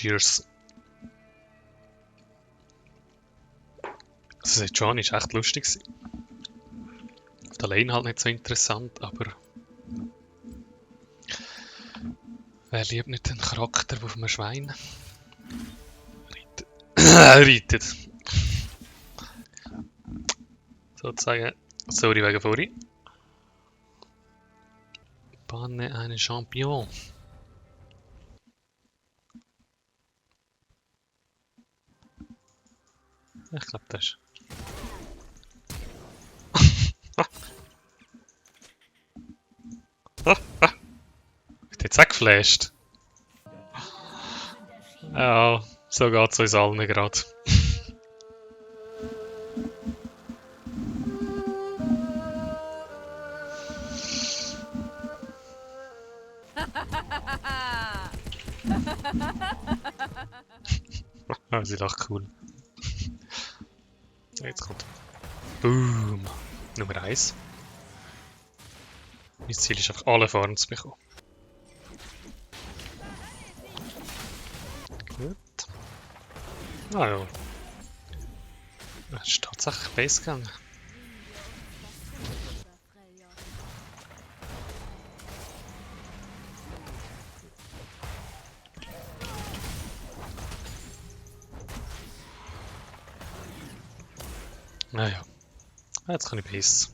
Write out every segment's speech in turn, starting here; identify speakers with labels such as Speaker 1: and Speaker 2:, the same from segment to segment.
Speaker 1: Cheers. Also John ist echt lustig gewesen. Auf der Lane halt nicht so interessant, aber wer liebt nicht einen Charakter, der auf einem Schwein reitet? Sozusagen, sorry wegen vorhin. Banne einen Champion. Ich glaube, das ist. Wird jetzt auch geflasht? Ja, so geht es uns allen gerade. Sie lacht cool. Jetzt kommt. Boom! Nummer 1. Mein Ziel ist einfach alle Farben zu bekommen. Gut. Ah ja. Es ist tatsächlich Base gegangen. Naja. Jetzt kann ich Base.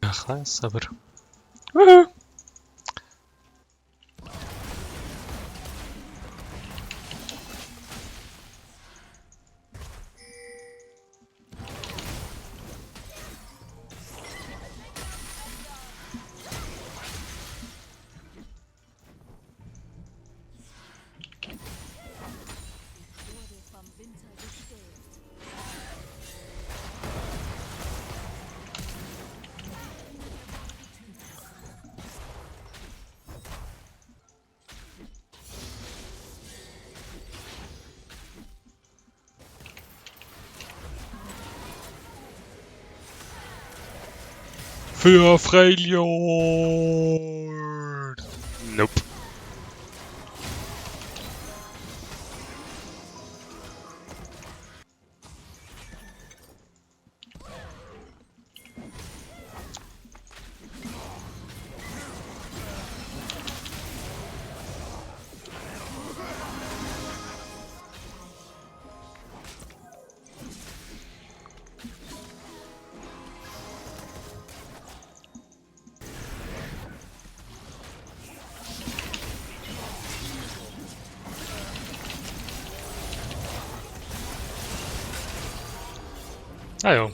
Speaker 1: Ich weiß, aber. Für Freljord! Nope. Ah ja.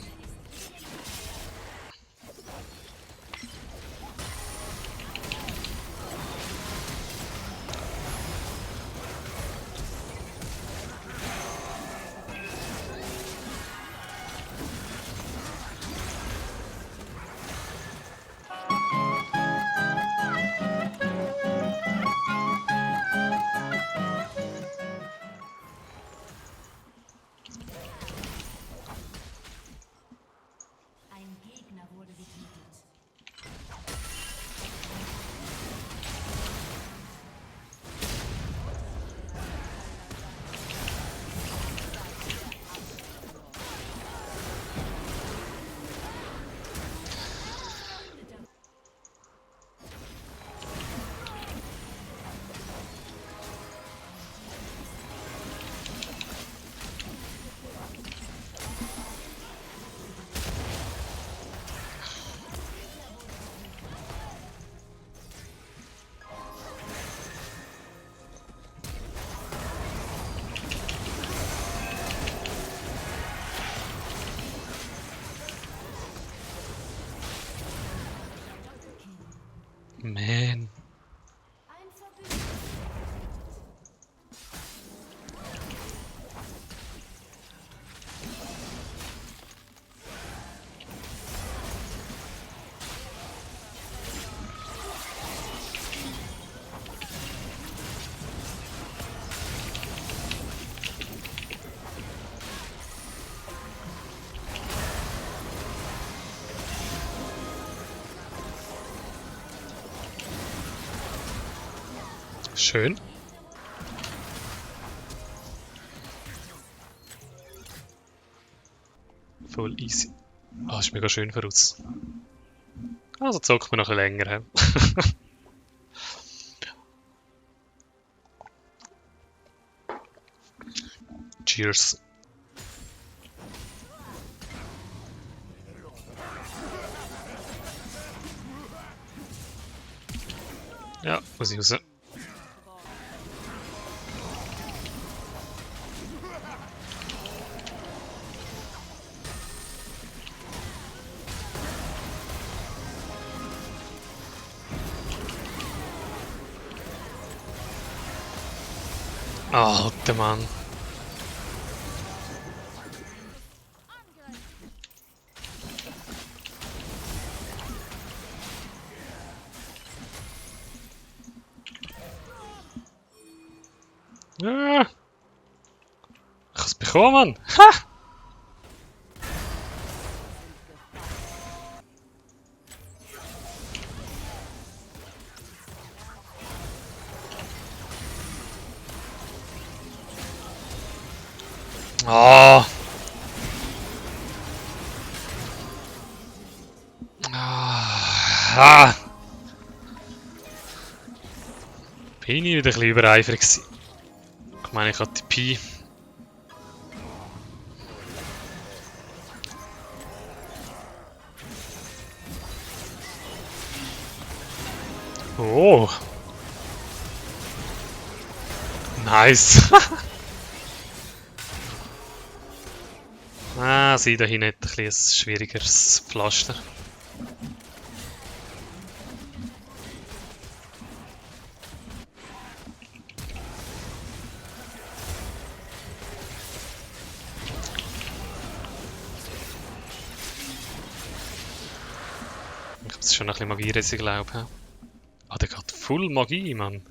Speaker 1: Man. Schön. Voll easy. Ah, ist mega schön für uns. Also zocken wir noch ein bisschen länger. He? Cheers. Ja, muss ich raus. Ah, der Mann. Ja. Ich hab's bekommen, Mann. Ha! Ah. Ah. Bin ich wieder ein bisschen übereifrig gewesen. Ich meine, ich hatte die Pi. Oh. Nice. Ah, sie da hinten hat ein bisschen ein schwierigeres Pflaster. Ich hab's schon ein bisschen Magie, ich glaube. Ah, der hat voll Magie, Mann.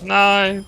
Speaker 1: Nein!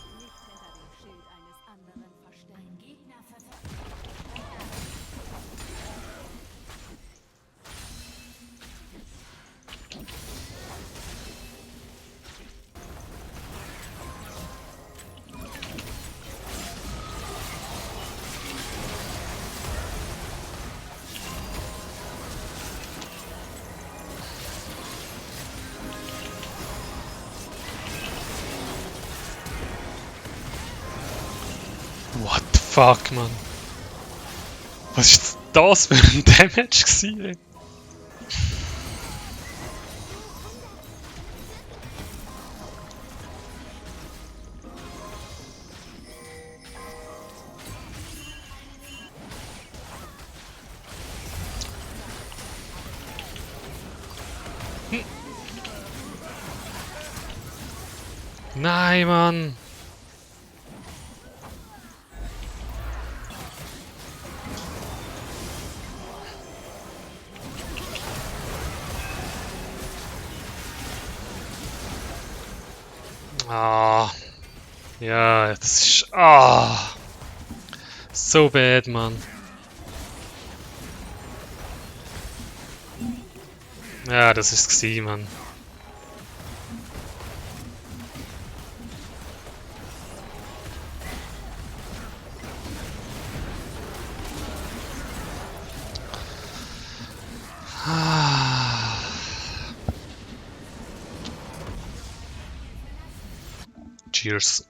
Speaker 1: What the fuck, Mann? Was ist das für ein Damage gewesen? Nein, Mann! Ah. Ja, das ist... Ah. So bad, Mann. Ja, das ist es gewesen, Mann. Ah. Cheers.